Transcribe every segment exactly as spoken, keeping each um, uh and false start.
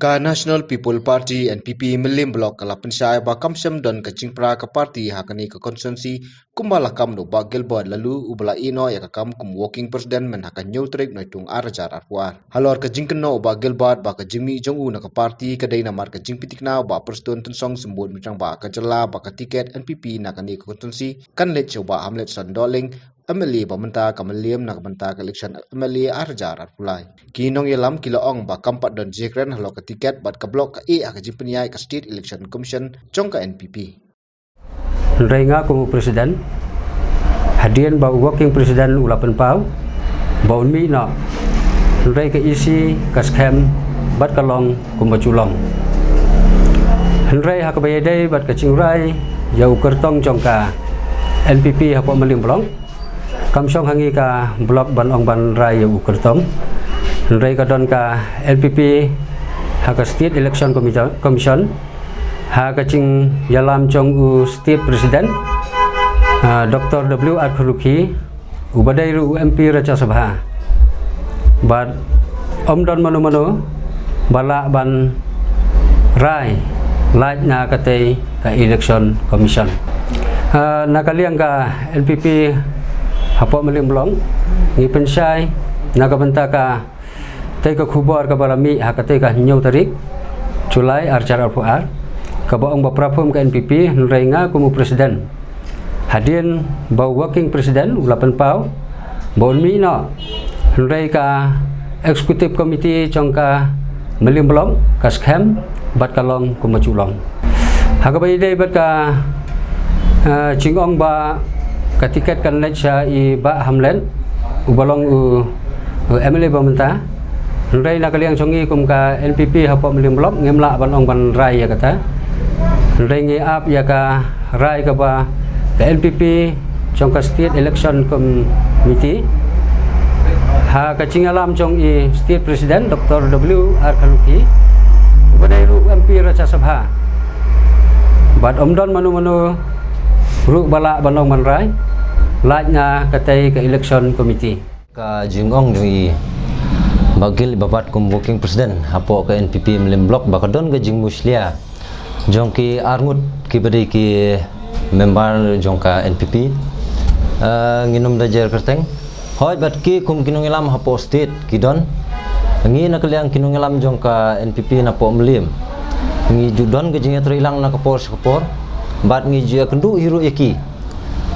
Ka National People Party, N P P, Mylliem Block ka la pynshai ba kam shym don ka jingpra ka party ha kane ka constituency, kumba la kam da u Bah Gilbert Laloo, uba la ïehnoh ïa ka kam kum working president myn ha ka hynñiew tarik Naitung ar hajar arphew ar. Halor ka jingkynnoh u Bah Gilbert ba ka jingmih jong u na ka party ka dei namar ka jingpyntikna u Bah Prestone Tynsong Symbud Mryngrang ba ka jylla ba ka tiket N P P na kane ka constituency kan leit sha u Bah Hamletson Dohling, M L A ba mynta ka Mylliem na ka bynta ka election M L A ar hajar arphew lai. Ki nongïalam ki la ong ba kam pat don jingkren halor ka tiket bad ka block ka ïeh ha ka jingpynïaid ka State Election Commission jong ka N P P. Hynrei nga kum u president, hadien ba u working president u la pynpaw ba un mih noh, hynrei ka E C ka skhem bad ka long kumba ju long. Hynrei ha kaba ïadei bad ka jingrai ïa u kyrtong jong ka N P P hapoh Mylliem Block, kam shong ha ngi ka block ban ong ban rai ïa u kyrtong. Hynrei ka don ka N P P ha ka State Election Commission, Commission, ha ka jingïalam jong u State President, ah, Doctor W R Kharlukhi, uba dei ruh u M P Rajya Sabha. Bad ym don mano mano ba lah ban rai lait na katei ka Election Commission. Ah, na ka liang ka N P P hapoh Mylliem Block, ngi pynshai na ka bynta katei ka khubor kaba la mih ha katei ka hynñiew tarik July ar hajar arphew ar, kaba ong ba praphum ka N P P, hynrei nga kum u president, hadien ba u working president u la pynpaw ba un mih noh, hynrei ka executive committee jong ka Mylliem Block ka skhem bad ka long kumba ju long. Ha kaba ïadei bad ka, eh, jingong ba ka tiket kan leit sha i Bah Hamlet, uba long u, u M L A ba mynta. Hynrei na ka liang jong ngi kum ka N P P hapoh Mylliem Block ngim lah ban ong ban rai ïa kata. Hynrei ngi ap ïa ka rai kaba ka N P P jong ka State Election Committee, ha ka jingïalam jong i State President Doctor W R Kharlukhi, uba dei ruh u M P Rajya Sabha. Bad ym don mano mano ruh ba lah ban ong ban rai lait na katei ka Election Committee. Ka jingong jong i Bah Gil Ibabat kum working president hapoh ka N P P Mylliem Block ba ka don ka jingmushlia jong ki arngut kiba dei ki member jong ka N P P. Eh, ngin ym da jer kyrteng. Hooid, bad ki kum ki nongïalam hapoh state ki don. Ngi na ka liang ki nongïalam jong ka N P P napoh Mylliem, ngi ju don ka jingïatreilang na ka por sha ka por. Bad ngi ju ïakynduh hi ruh ïa ki,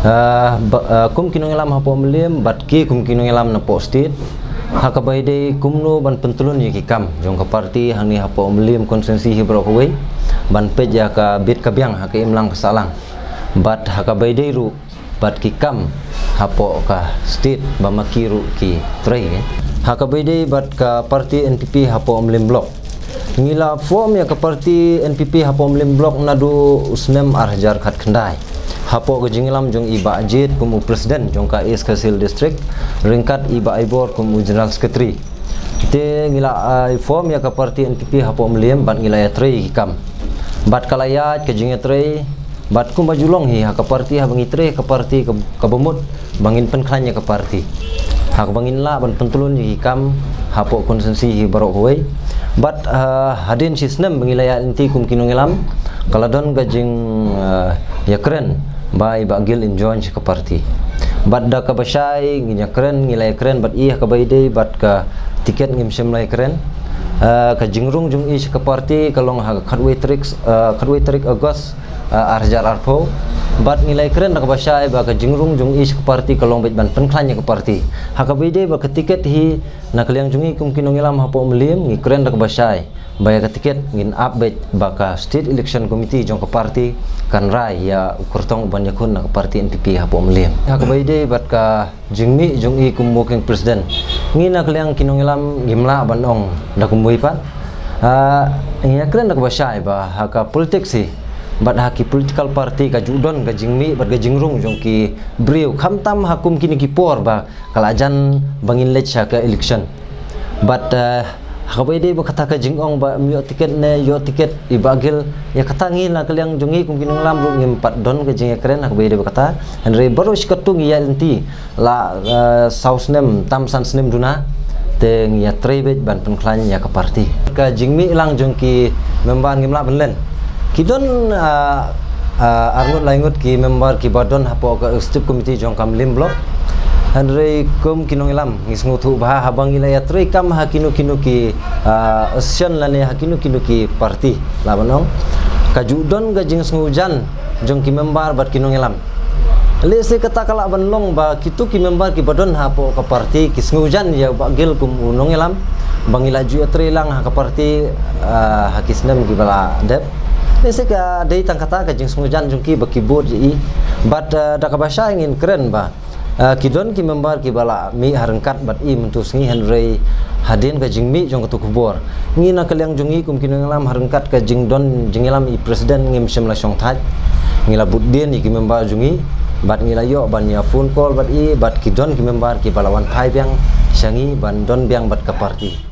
ah, ba, ah, kum ki nongïalam hapoh Mylliem bad ki kum ki nongïalam napoh state, ha kaba ïadei kumno ban pyntylun ïa ki kam jong ka party hangne hapoh Mylliem constituency hi baroh kawei, ban peit ïa ka bit ka biang ha ka imlang ka sahlang. Bad ha kaba ïadei ruh bad ki kam hapoh ka state ba ma ki ruh ki trei, eh. Ha kaba ïadei bad ka party N P P hapoh Mylliem Block, ngi la form ïa ka party N P P hapoh Mylliem Block naduh u snem ar hajar khatkhyndai, hapoh ka jingïalam jong i Bah Ajit kum u president jong ka East Khasi Hills District, ryngkat i Bah Aibor kum u general secretary. Te ngi la, ah, form ïa ka party N P P hapoh Mylliem bad ngi la ïatrei ki kam. Bad ka la ïaid ka jingïatrei, bad kumba ju long hi ha ka party, haba ngi trei ka party ka, kaba mut ba ngin pynkhlaiñ ïa ka party, ha kaba ngin lah ban pyntylun ïa ki kam hapoh constituency hi baroh kawei. Bad, ah, hadien shi snem ba ngi la ïaid lynti kum ki nongïalam, ka la don ka jing, ah, ïakren ba i Bah Gil in join sha ka party. Bad da kaba shai ngin ïakren, ngi la ïakren bad i ha kaba ïadei bad ka tiket ngim shym la ïakren. Ah, ka jingrung jong i sha ka party ka long ha ka khatwei tarik, ah, khatwei tarik August, ah, ar hajar arphew. Bad ngi la ïakren da kaba shai ba ka jingrung jong i sha ka party ka long beit ban pynkhlaiñ ïa ka party. Ha kaba ïadei bad ka tiket hi, na ka liang jong ngi kum ki nongïalam hapoh Mylliem ngi kren da kaba shai ba ïa ka tiket ngin ap beit ba ka State Election Committee jong ka party kan rai ïa u kyrtong uban ïakhun na ka party N P P hapoh Mylliem. Ha kaba ïadei bad ka jingmih jong i kum working president, ngi na ka liang ki nongïalam ngim lah ban ong da kumwei pat. Ah, ngi ïakren da kaba shai ba ha ka politics hi bad ha ki political party ka ju don ka jingmih bad ka jingrung jong ki briew, khamtam ha kum kine ki por ba ka la jan ba ngin leit sha ka election. Bad, eh, ha kaba ïadei bad kata ka jingong ba ym ïoh tiket ne ïoh tiket i Bah Gil, ïa kata ngi na ka liang jong ngi kum ki nongïalam ruh ngim pat don ka jingïakren ha kaba ïadei bad kata. Hynrei baroh shi katto ngi ïaid lynti la, eh, saw snem tam san snem duna. Te ngi ïatrei beit ban pynkhlaiñ ïa ka party. Ka jingmih lang jong ki member ngim lah ban len. Ki don, ah, ah, arngut laingut ki member kiba don hapoh ka executive committee jong ka Mylliem Block. Hynrei kum ki nongïalam ngi sngewthuh ba haba ngi la ïatrei kam ha kino kino ki, ah, association lane ha kino kino ki party lah ban ong, ka ju don ka jingsngewjan jong ki member bad ki nongïalam. Lehse kata ka lah ban long ba kito ki member kiba don hapoh ka party ki sngewjan ïa u Bah Gill kum u nongïalam ba ngi la ju ïatrei lang ha ka party, ah, ha ki snem kiba la dep. Lehse ka dei tang kata ka jingsngewjan jong ki ba ki bud ïa i. Bad, ah, da kaba shai ngin kren ba, ah, ki don ki member kiba la mih ha ryngkat bad i mynta sngi, hynrei hadien ka jingmih jong kato ka khubor, ngi na ka liang jong ngi kum ki nongïalam, ha ryngkat ka jingdon jingïalam i president, ngim shym la shongthait. Ngi la bud dien ïa ki member jong ngi bad ngi la ïoh ban ïa phone call bad i, bad ki don ki member kiba la wan phai biang sha ngi ban don biang bad ka party.